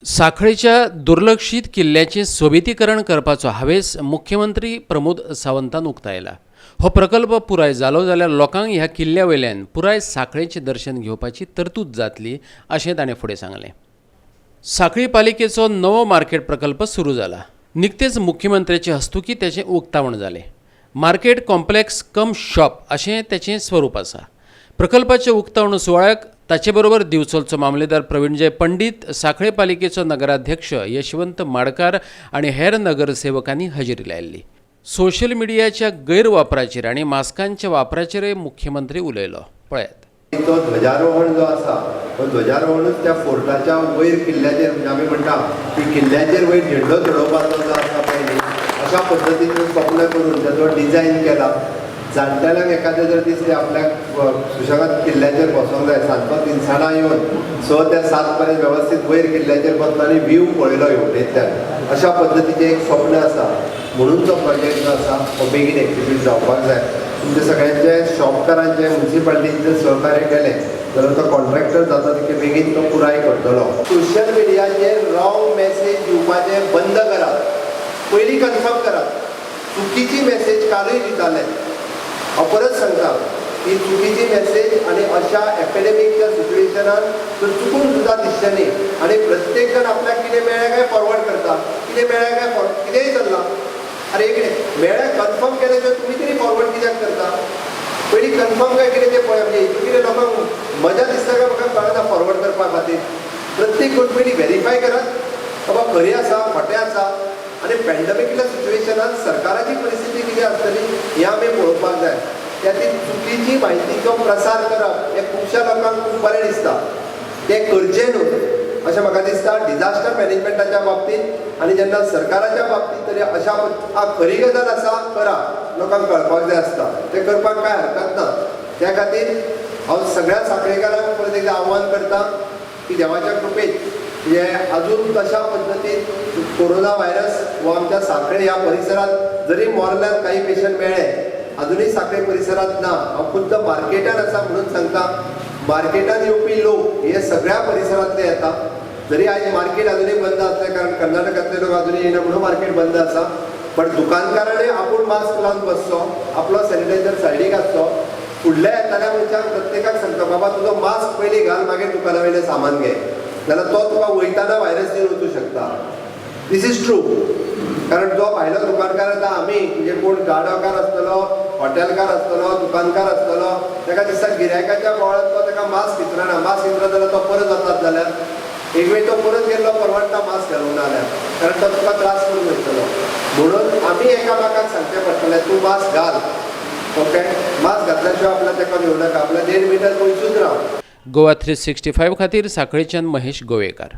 साखळेच्या दुर्लक्षीत किल्ल्याचें सोबितीकरण करपाचो हावेस मुख्यमंत्री प्रमोद सावंतान उक्तायला. हो प्रकल्प पुराय जालो जाल्यार लोकांक ह्या किल्ल्या वयल्यान पुराय साखळेचें दर्शन घेवपाची तरतूद जातली, अशें ताणें फुडें सांगलें. साखळी पालिकेचो नवो मार्केट प्रकल्प सुरू जाला. निकतेच मुख्यमंत्र्याचे हस्तुकीं तेचें उक्तावण जालें. मार्केट कॉम्प्लेक्स कम शॉप अशें तेचें स्वरूप आसा. प्रकल्पाच्या उक्तावण सुवाळ्याक ताचे बरोबर दिवचलचो मामलेदार प्रवीणजय पंडीत, साखळे पालिकेचो नगराध्यक्ष यशवंत माडकार आनी हेर नगरसेवकांनी हजेरी लायिल्ली. सोशल मिडियाच्या गैरवापराचेर आनी मास्कांच्या वापराचेरय मुख्यमंत्री उलयलो. पळयात. तो ध्वजारोहण जो आसा, तो ध्वजारोहणूच त्या फोर्टाच्या वयर किल्ल्याचेर, म्हणजे आमी म्हणटा की किल्ल्याचेर वयर झेंडो चडोवपाचो जो आसा पळय न्ही, अशा पद्दतीन स्वप्न करून ताचो डिझायन केला. जाणटेल्यांक एखादें जर दिसलें आपल्याक सुशेगाद किल्ल्याचेर बसोंक जाय, सांजचो तिनसाणां येवन 6 ते 7 पर्यंत वेवस्थीत वयर किल्ल्याचेर बसलो आनी व्यू पळयलो हेवटेंतल्यान, अशा पद्दतीचें एक स्वप्न आसा. म्हणून तो प्रोजेक्ट जो आसा हो बेगीन एक्सिक्यूट जावपाक जाय. तुमचे सगळ्यांचे, शॉपकारांचे, मुन्सिपालिटीचे सहकार्य केलें जाल्यार तो कॉन्ट्रॅक्टर जाता तितके बेगीन तो पुराय करतलो. सोशल मिडियाचेर रॉंग मॅसेज दिवपाचें बंद करात. पयलीं कन्फर्म करात. चुकीची मॅसेज कालूय दिताले. हांव परत सांगता की चुकीची मॅसेज आनी अशा एपिडेमिकच्या सिच्युएशनान जर चुकून सुद्दां दिसचें न्ही. आनी प्रत्येक जाण आपल्याक कितें मेळ्ळें काय फॉरवर्ड करता, कितें मेळ्ळें काय फॉरवर्ड, कितेंय चल्लां. अरे, एक कितें मेळ्ळें कन्फर्म केलें तर तुमी तरी फॉरवर्ड कित्याक करता? पयलीं कन्फर्म काय कितें तें पळय. म्हणजे हितून कितें लोकांक मजा दिसता काय म्हाका कळना. फॉरवर्ड करपा खातीर प्रत्येक कोण पयलीं व्हेरीफाय करात, बाबा खरें आसा, खोटें आसा. आनी पॅन्डमिकल्या सिच्युएशनान सरकाराची परिस्थिती कितें आसतली हें आमी पळोवपाक जाय. त्या खातीर चुकीची म्हायतीचो प्रसार करप हें खुबश्या लोकांक खूब बरें दिसता. तें करचें न्हू अशें म्हाका दिसता. डिझास्टर मॅनेजमेंटाच्या बाबतींत आनी जेन्ना सरकाराच्या बाबतींत तरी अशा खरी गजाल आसा, करा, लोकांक कळपाक जाय आसता, तें करपाक कांय हरकत ना. त्या खातीर हांव सगळ्या साखळेकारांक परत एकदां आव्हान करता की देवाच्या कृपेत हे अजून तशा पद्दतीन कोरोना व्हायरस हो आमच्या साखळे ह्या परिसरात जरी मोर्ल्यात काही पेशंट मेळ्ळे, अजूनही साखळे परिसरात ना. हांव खुद्द मार्केटान आसा म्हणून सांगता. मार्केटान येवपी लोक हे सगळ्या परिसरांतले येता. जरी आयज मार्केट अजूनही बंद आसलें, कारण कर्नाटकांतले लोक अजूनही येयना म्हणून मार्केट बंद आसा, पण दुकानकारांनी आपूण मास्क लावन बसचो, आपलो सॅनिटायझर सायडीक आसचो. फुडल्या येताल्या मनशाक प्रत्येकाक सांगता, बाबा, तुजो मास्क पयलीं घाल, मागीर दुकाना वयलें सामान घे, जाल्यार तो तुका वयताना व्हायरस दिवन वचूं शकता. This is true. कारण जो भायलो दुकानकार येता, आमी म्हणजे कोण गाडोकार आसतलो, हॉटेलकार आसतलो, दुकानकार आसतलो, ताका दिसता गिरायकाच्या बोवाळात तो ताका मास्क विचारना. मास्क विचारत जाल्यार तो परत वतात, जाल्यार एक वेळ तो परत गेल्लो परवडटा मास्क घालूंक ना जाल्यार, कारण तो तुका त्रास करून वयतलो. म्हणून आमी एकामेकाक सांगचें पडटलें, तूं मास्क घाल, ओके? मास्क घातल्या शिवाय आपल्या ताका घेवं नाका, आपल्या 1.5 मिटर पयसूच राव. गोवा 365 खातीर साखळेच्यान महेश गोवेकार.